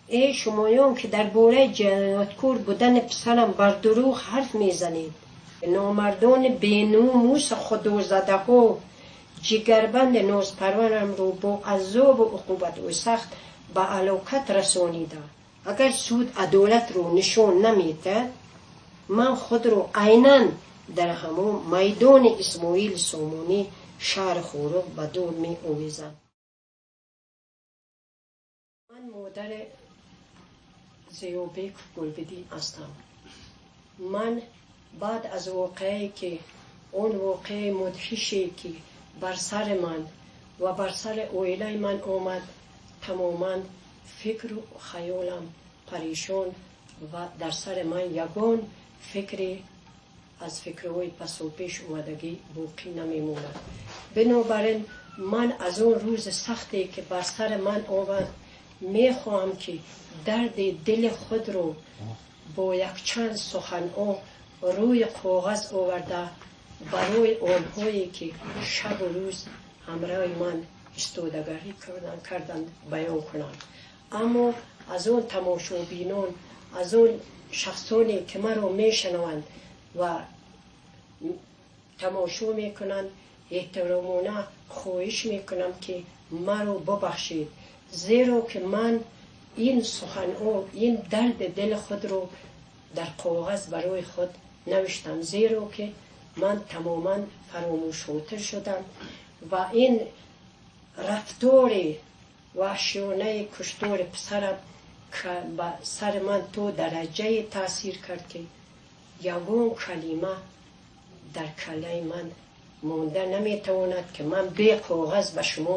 Эй шумоён, ки дар бораи ҷинояткор будани писарам бар дурӯғ ҳарф мезанед, номардони беномус, худозадаҳо, ҷигарбанди нозпарварамро бо азобу уқубатҳои сахт ба ҳалокат расонида. Агар суд адолатро нишон намедиҳад, ман худро айнан дар ҳамон майдони Исмоили Сомонӣ, шаҳри Хоруғ, ба дор меовезам. Ман модари Зиёбеков Гулбиддин ҳастам. Ман баъд аз воқеае, ки он воқеаи мудҳише, ки бар сари ман ва бар сари оилаи ман омад, тамоман фикру хаёлам парешон ва дар сари ман ягон фикре аз фикрҳои пасу пеш омадагӣ боқӣ намемонад. Бинобар ин ман аз он рӯзи сахте, ки бар сари ман омад, мехоҳам, ки дарди дили худро бо якчанд суханҳо рӯи коғаз оварда, барои онҳое, ки шабу рӯз ҳамроҳи ман истодагарӣ карданд, баён кунам. Аммо аз он тамошобинон, аз он шахсоне, ки маро мешунаванд ва тамошо мекунанд, эҳтиромона хоҳиш мекунам, ки маро бубахшед, зеро ки ман ин суханҳо, ин дарди дили худро дар коғаз барои худ навиштам, зеро ки ман тамоман фаромӯшхотир шудам ва ин рафтори ваҳшиёнаи куштори писарам ба сари ман то дараҷае таъсир кард, ки ягон калима дар каллаи ман монда наметавонад, ки ман бе коғаз ба шумо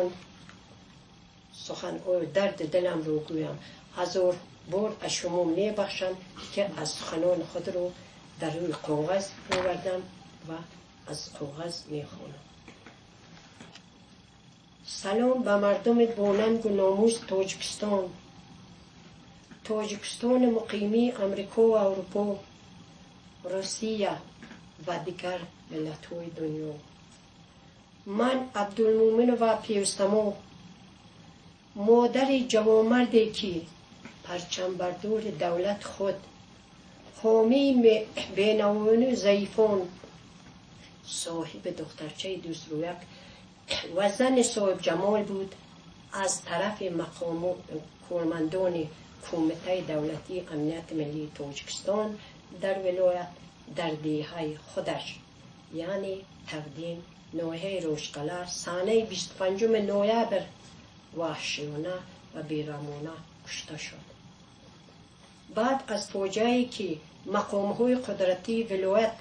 суханҳои дарди диламро гӯям. Ҳазор бор аз шумо мебахшам, ки аз суханони худро дар рӯи коғаз овардам ва аз коғаз мехонам. Салом ба мардуми бонангу номус Тоҷикистон, Тоҷикистони муқимии Амрико ва Аврупо, Русия ва дигар миллатҳои дунё. Ман Абдулмӯминова Пирустамо, модари ҷавонмарде, ки парчамбардори давлат худ, ҳомии бенавону заифон, соҳиби духтарчаи дӯстрӯяк ва зани соҳибҷамол буд, аз тарафи мақому кормандони Кумитаи давлатии амнияти миллии Тоҷикистон дар вилоят, дар деҳаи худаш, яъне Тавдин, ноҳияи Рӯшқалъа, санаи 25 ноябр ваҳшиёна ва бераҳмона кушта шуд. Баъд аз фоҷиае, ки мақомҳои қудратии вилоят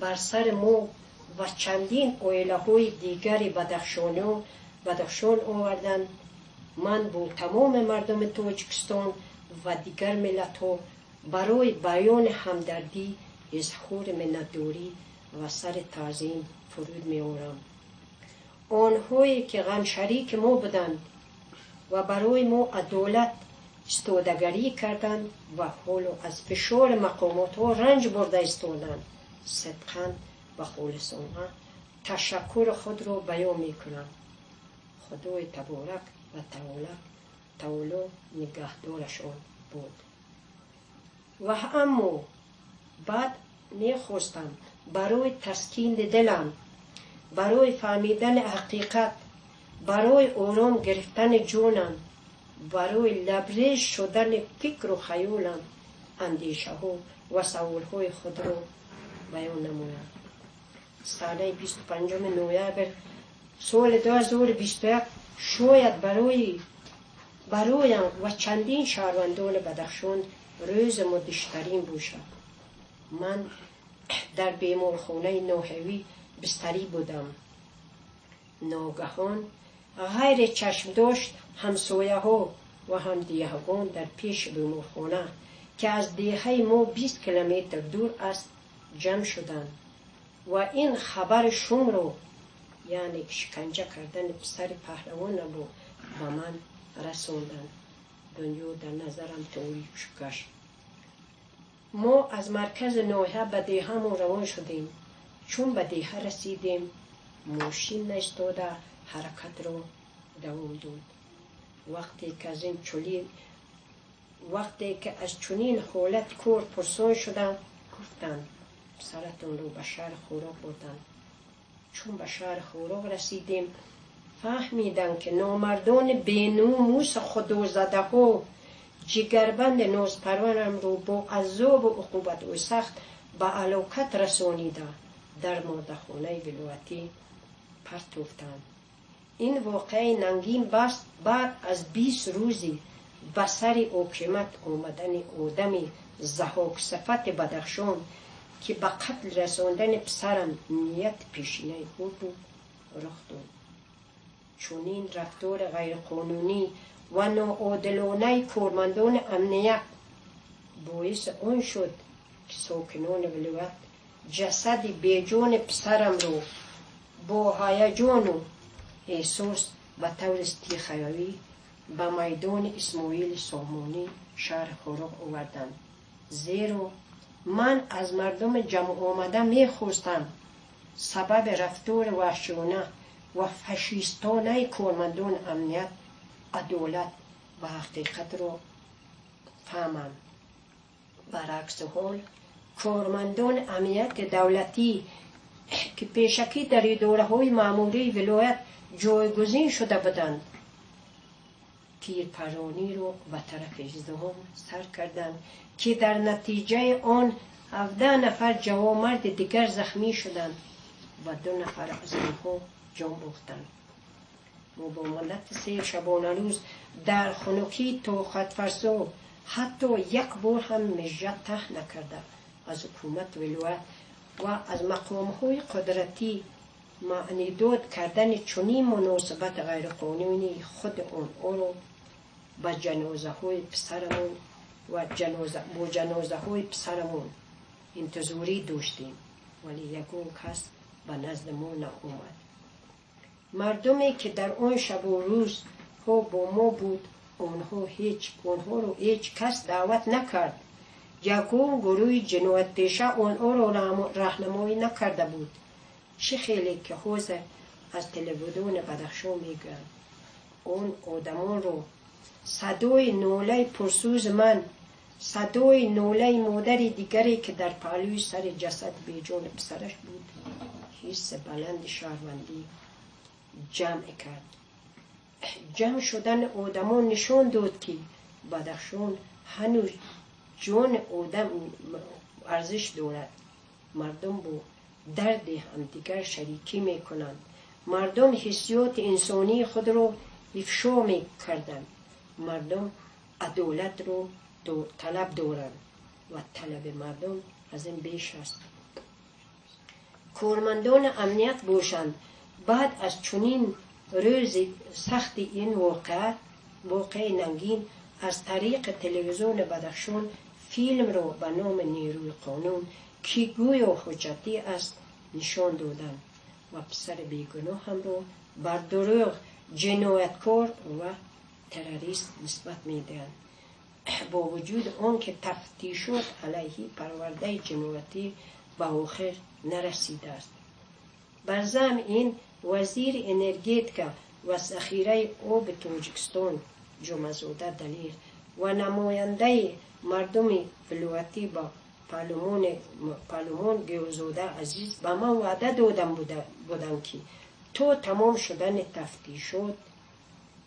бар сари мо ва чандин оилаҳои дигари Бадахшон оварданд, ман бо тамоми мардуми Тоҷикистон ва дигар миллатҳо барои баёни ҳамдардӣ, изҳори миннатдорӣ ва сари таъзим фуруд меорам. Онҳое, ки ғамшарики мо буданд ва барои мо адолат истодагарӣ карданд ва ҳоло аз фишори мақомотҳо ранҷ бурда истоданд, сидқан ва холисона ташаккури худро баён мекунам. Худои таборак ва таоло нигаҳдорашон буд. Ва аммо баъд мехостам барои таскини дилам, барои фаҳмидани ҳақиқат, барои ором гирифтани ҷонам, барои лабрез шудани фикру хаёлам андешаҳо ва саволҳои худро баён намоям. Санаи 25 ноябр соли 2021 шояд бароям ва чандин шаҳрвандони Бадахшон рӯзи мудҳиштарин бошад. Ман дар беморхонаи ноҳиявӣ бистарӣ будам. Ногаҳон ғайри чашмдошт ҳамсояҳо ва ҳамдеҳагон дар пеши беморхона, ки аз деҳаи мо 20 километр дур аст, ҷамъ шуданд ва ин хабари шумро, яъне шиканҷа кардани писари паҳлавонамро, ба ман расонданд. Дунё дар назарам торик гашт. Мо аз маркази ноҳия ба деҳамон равон шудем. Чун ба деҳа расидем, мошин наистода ҳаракатро давом дод. Вақте ки аз ин чули Вақте ки аз чунин ҳолат кор пурсон шудам, гуфтанд писаратонро ба шаҳри Хоруғ бурданд. Чун ба шаҳри Хоруғ расидем, фаҳмидам ки номардони беномус худозадаҳо ҷигарбанди нозпарварамро бо азобу уқубатҳои сахт ба алокат расонида дар мурдахонаи вилоятӣ партофтанд. Ин воқеаи нангин баст баъд аз 20 рӯзи ба сари ҳокимият омадани одами заҳоксифати Бадахшон, ки ба қатл расондани писарам нияти пешинаи ӯ буд, рух дод. Чунин рафтори ғайриқонунӣ ва ноодилонаи кормандони амният боиси он шуд, ки сокинони вилоят ҷасади беҷони писарамро бо ҳаяҷону эҳсос ба таври стихиявӣ ба майдони Исмоили Сомонӣ шаҳри Хоруғ оварданд. Зеро ман аз мардуми ҷамъомада мехостам сабаби рафтори ваҳшиёна ва фашистонаи кормандони амният, адолат ва ҳақиқатро фаҳмам. Баръакси ҳол, кормандони амнияти давлатӣ, ки пешакӣ дар идораҳои маъмурии вилоят ҷойгузин шуда буданд, тирпарониро ба тарафи издиҳом сар карданд, ки дар натиҷаи он 17 нафар ҷавонмарди дигар захмӣ шуданд ва 2 нафар аз онҳо ҷон бохтанд. Мо бо муддати 3 шабонарӯз дар хунукии тоқатфарсо ҳатто як бор ҳам мижа таҳ накарда аз ҳукумат вилоят ва аз мақомҳои қудратӣ маънидод кардани чунин муносибати ғайриқонунии худи онҳоро ба ҷанозаҳои писарамон ва бо ҷанозаҳои писарамон интизорӣ доштем, вале ягон кас ба назди мо наомад. Мардуме ки дар он шабу рӯзҳо бо мо буд, онҳоро ҳеҷ кас даъват накард. Ягон гурӯҳи ҷиноятпеша онҳоро раҳнамоӣ накарда буд. Чӣ хеле ки ҳозир аз телевизиони Бадахшон мегӯянд. Он одамонро садои нолаи пурсӯзи ман, садои нолаи модари дигаре, ки дар паҳлӯи сари ҷасади беҷони писараш буд, ҳисси баланди шаҳрвандӣ ҷамъ кард. Ҷамъ шудани одамон нишон дод, ки Бадахшон ҳанӯз ҷони одам арзиш дорад. Мардум бо дарди ҳамдигар шарикӣ мекунанд. Мардум ҳиссиёти инсонии худро ифшо мекарданд. Мардум адолатро талаб доранд ва талаби мардум аз ин беш аст. Кормандони амният бошанд, баъд аз чунин рӯзи сахти ин воқеаи нангин аз тариқи телевизиони Бадахшон филмро ба номи нерӯи қонун, ки гӯё ҳуҷҷатӣ аст, нишон доданд ва писари бегуноҳамро бар дурӯғ ҷинояткор ва террорист нисбат медиҳанд. Бо вуҷуди он ки тафтишот алайҳи парвардаи ҷиноятӣ ба охир нарасидааст. Бар замми ин вазири энергетика ва захираи оби Тоҷикистон Ҷумъазода Далер ва намояндаи мардуми вилоятӣ ба парлумон Геозода Азиз ба ман ваъда дода буданд, ки то тамом шудани тафтишот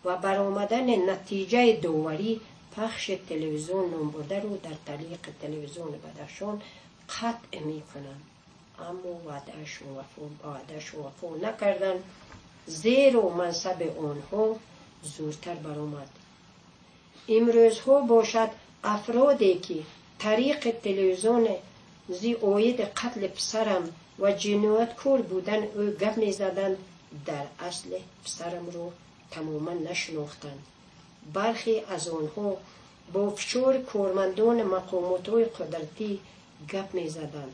ва баромадани натиҷаи доварӣ пахши телевизион номбурдаро дар тариқи телевизиони Бадахшон қатъ мекунанд. Аммо ваъдаашон вафо накарданд, зеро мансаби онҳо зудтар баромад. Имрӯзҳо бошад афроде, ки тариқи телевизион зи оиди қатли писарам ва ҷинояткор будани ӯ гап мезаданд, дар асли писарамро тамоман нашинохтанд. Бархе аз онҳо бо фишори кормандони мақомотҳои қудратӣ гап мезаданд.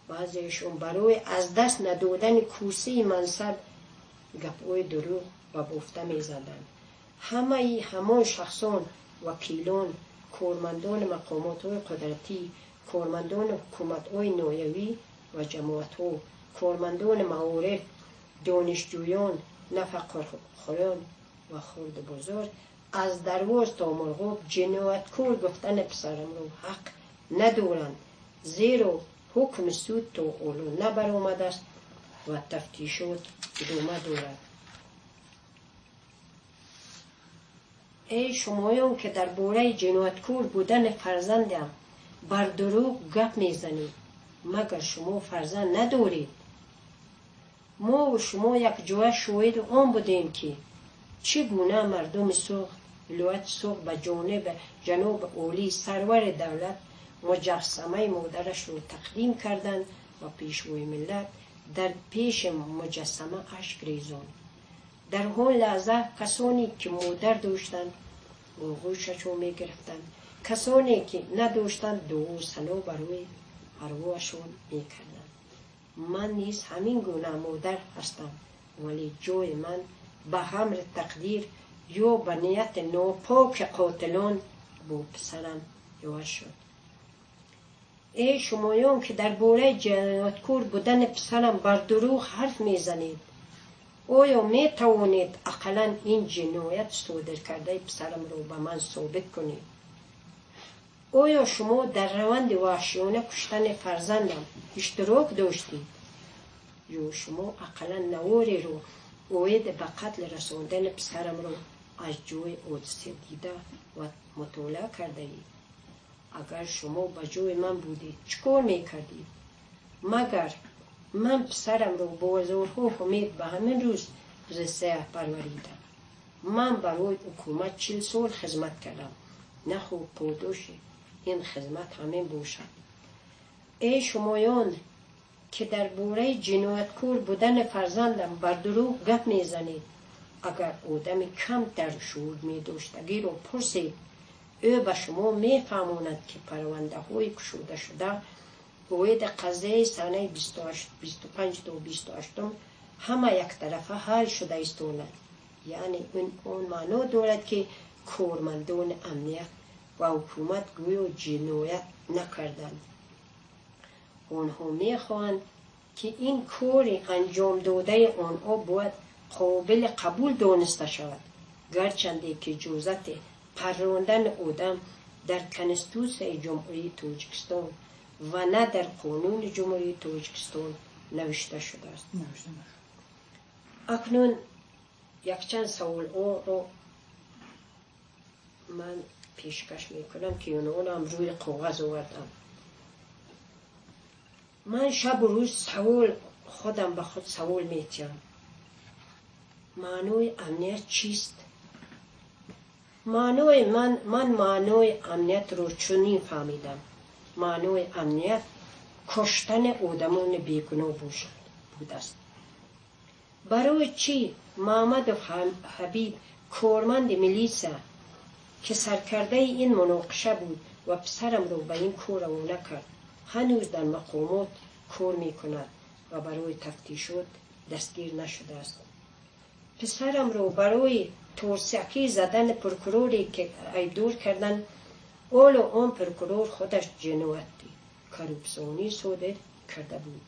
Баъзеашон барои аз даст надодани курсии мансаб гапҳои дурӯғ ва бофта мезаданд. Ҳамаи ҳамон шахсон, вакилон, кормандони мақомотҳои қудратӣ, кормандони ҳукуматҳои ноҳиявӣ ва ҷамоатҳо, кормандони маориф, донишҷӯён, нафақахӯрон ва хурду бузург аз Дарвоз то Мурғоб ҷинояткор гуфтани писарамро ҳақ надоранд, зеро ҳукми суд то ҳоло набаромадааст ва тафтишот идома дорад. Эй шумоён ки дар бораи ҷинояткор будани фарзандам бар дурӯғ гап мезанед, магар шумо фарзанд надоред? Мо шумо якҷоя шоҳиди он будем, ки чӣ гуна мардуми Суғд, вилояти Суғд ба ҷониби ҷаноби олии сарвари давлат муҷассамаи модарашро тақдим карданд ва пешвои миллат дар пеши муҷассама ашк резонд. Дар он лаҳза касоне ки модар доштанд оғӯшашон мегирифтанд, касоне ки надоштанд дуо сано барои арвоҳашон мекарданд. Ман низ ҳамин гуна модар ҳастам, вале ҷои ман ба амри тақдир ё ба нияти нопоки қотилон бо писарам иваз шуд. Эй шумоён ки дар бораи ҷинояткор будани писарам бар дурӯғ ҳарф мезанед, оё метавонед ақаллан ин ҷиноят содир кардаи писарамро ба ман собит кунед? Оё шумо дар раванди ваҳшиёна куштани фарзандам иштирок доштед? Ё шумо ақаллан навореро оид ба қатл расондани писарамро аз ҷои ҳодиса дида ва мутолиа кардаед? Агар шумо ба ҷои ман будед, чӣ кор мекардед? Магар ман писарамро бо ҳазорҳо умед ба ҳамин рӯз рисая парваридам. Ман барои ҳукумат 40 сол хизмат кардам. Нахуб подоши ин хизмат ҳамин бошад. Эй шумоён ки дар бораи ҷинояткор будани фарзандам бар дурӯғ гап мезанед, агар одами камтар шуур медоштагиро пурсед, ӯ ба шумо мефаҳмонад, ки парвандаҳои кушодашуда оиди қазияи санаи 25 то 28 ҳама яктарафа ҳал шуда истонад. Яъне он маъно дорад, ки кормандони амният ва ҳукумат гӯё ҷиноят накарданд. Онҳо мехоҳанд, ки ин кори анҷомдодаи онҳо бояд қобили қабул дониста шавад, гарчанде ки иҷозати паррондани одам дар Конститутсияи Ҷумҳурии Тоҷикистон ва на дар Қонуни Ҷумҳурии Тоҷикистон навишта шудааст. Акнун якчанд саволҳоро ман пешкаш мекунам, ки онҳоро рӯи коғаз овардам. Ман шабу рӯз савол худам ба худ савол метиҳам: маънои амният чист? Маънои ман маънои амниятро чунин фаҳмидам: маънои амният куштани одамони бегуноҳ будааст. Барои чӣ Маҳмадов Ҳабиб, корманди милитсия, ки саркардаи ин муноқиша буд ва писарамро ба ин кор равона кард, ҳанӯз дар мақомот кор мекунад ва барои тафтишот дастгир нашудааст? Писарамро барои торсакӣ задани прокуроре ки айбдор карданд, ҳоло он прокурор худаш ҷинояти коррупсионӣ содир карда буд.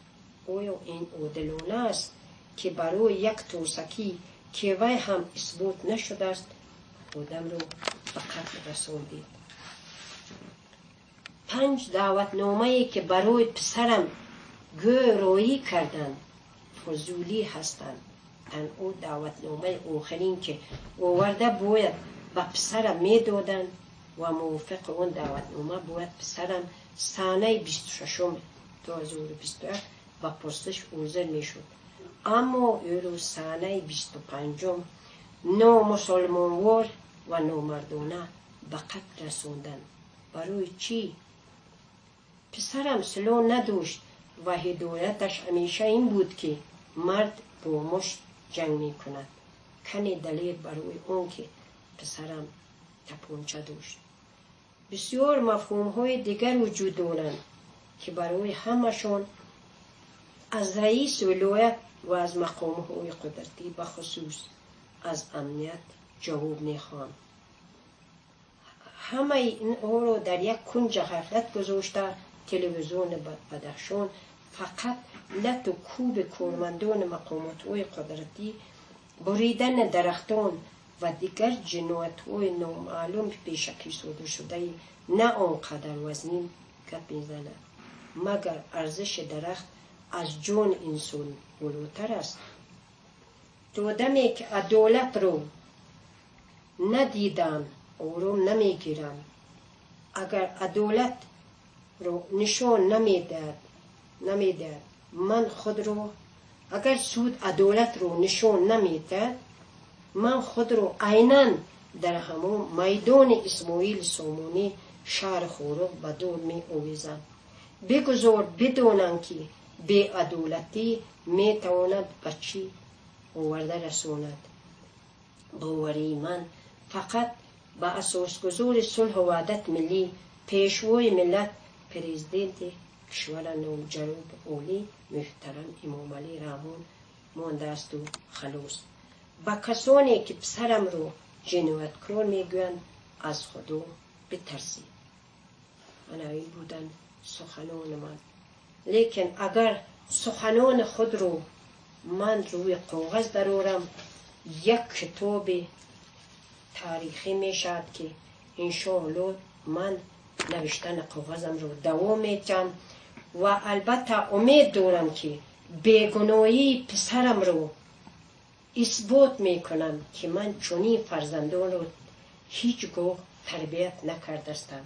Оё ин одилона аст, ки барои як торсакӣ, ки вай ҳам исбот нашудааст, одамро ба қатл расондед? 5 даъватномае ки барои писарам гӯ роӣ карданд, фузулӣ ҳастанд. Танҳо даъватномаи охирин, ки оварда бояд ба писарам медоданд ва мувофиқи он даъватнома бояд писарам санаи 26 2021 ба пурсиш ҳозир мешуд, аммо ӯро санаи 25 номусулмонвор ва номардона ба қатл расонданд. Барои чӣ? Писарам силоҳ надошт ва ҳидояташ ҳамеша ин буд, ки мард бо мушт ҷанг мекунад. Кане далел барои он ки писарам тапонча дошт? Бисёр мафҳумҳои дигар вуҷуд доранд, ки барои ҳамашон аз раиси вилоят ва аз мақомҳои қудратӣ, бахусус аз амният ҷавоб мехоҳам. Ҳамаи инҳоро дар як кунҷа ғафлат гузошта, телевизиони Бадахшон фақат лату кӯби кормандони мақомотҳои қудратӣ, буридани дарахтон ва дигар ҷиноятҳои номаълум пешакӣ содиршудаи на он қадар вазнин гап мезанад. Магар арзиши дарахт аз ҷони инсон болотар аст? То даме ки адолатро надидам, ором намегирам. Агар адолатро нишон намедиҳад, ман худро, агар суд адолатро нишон намедиҳад, ман худро айнан дар ҳамон майдони Исмоили Сомонӣ, шаҳри Хоруғ, ба дор меовезам. Бигузор бидонанд, ки беадолатӣ метавонад ба чӣ оварда расонад. Боварии ман фақат ба асосгузори сулҳу ваҳдати миллӣ, пешвои миллат, президенти кишвара ҷаноби олӣ муҳтарам Эмомалӣ Раҳмон мондаасту халос. Ба касоне ки писарамро ҷинояткор мегӯянд, аз Худо битарсед. Ана ин буданд суханони ман. Лекин агар суханони худро ман рӯи коғаз дарорам, як китоби таърихӣ мешавад, ки иншоалло ман навиштани коғазамро давом медиҳам ва албатта умед дорам, ки бегуноҳии писарамро исбот мекунам, ки ман чунин фарзандонро ҳеҷ гоҳ тарбият накардастам.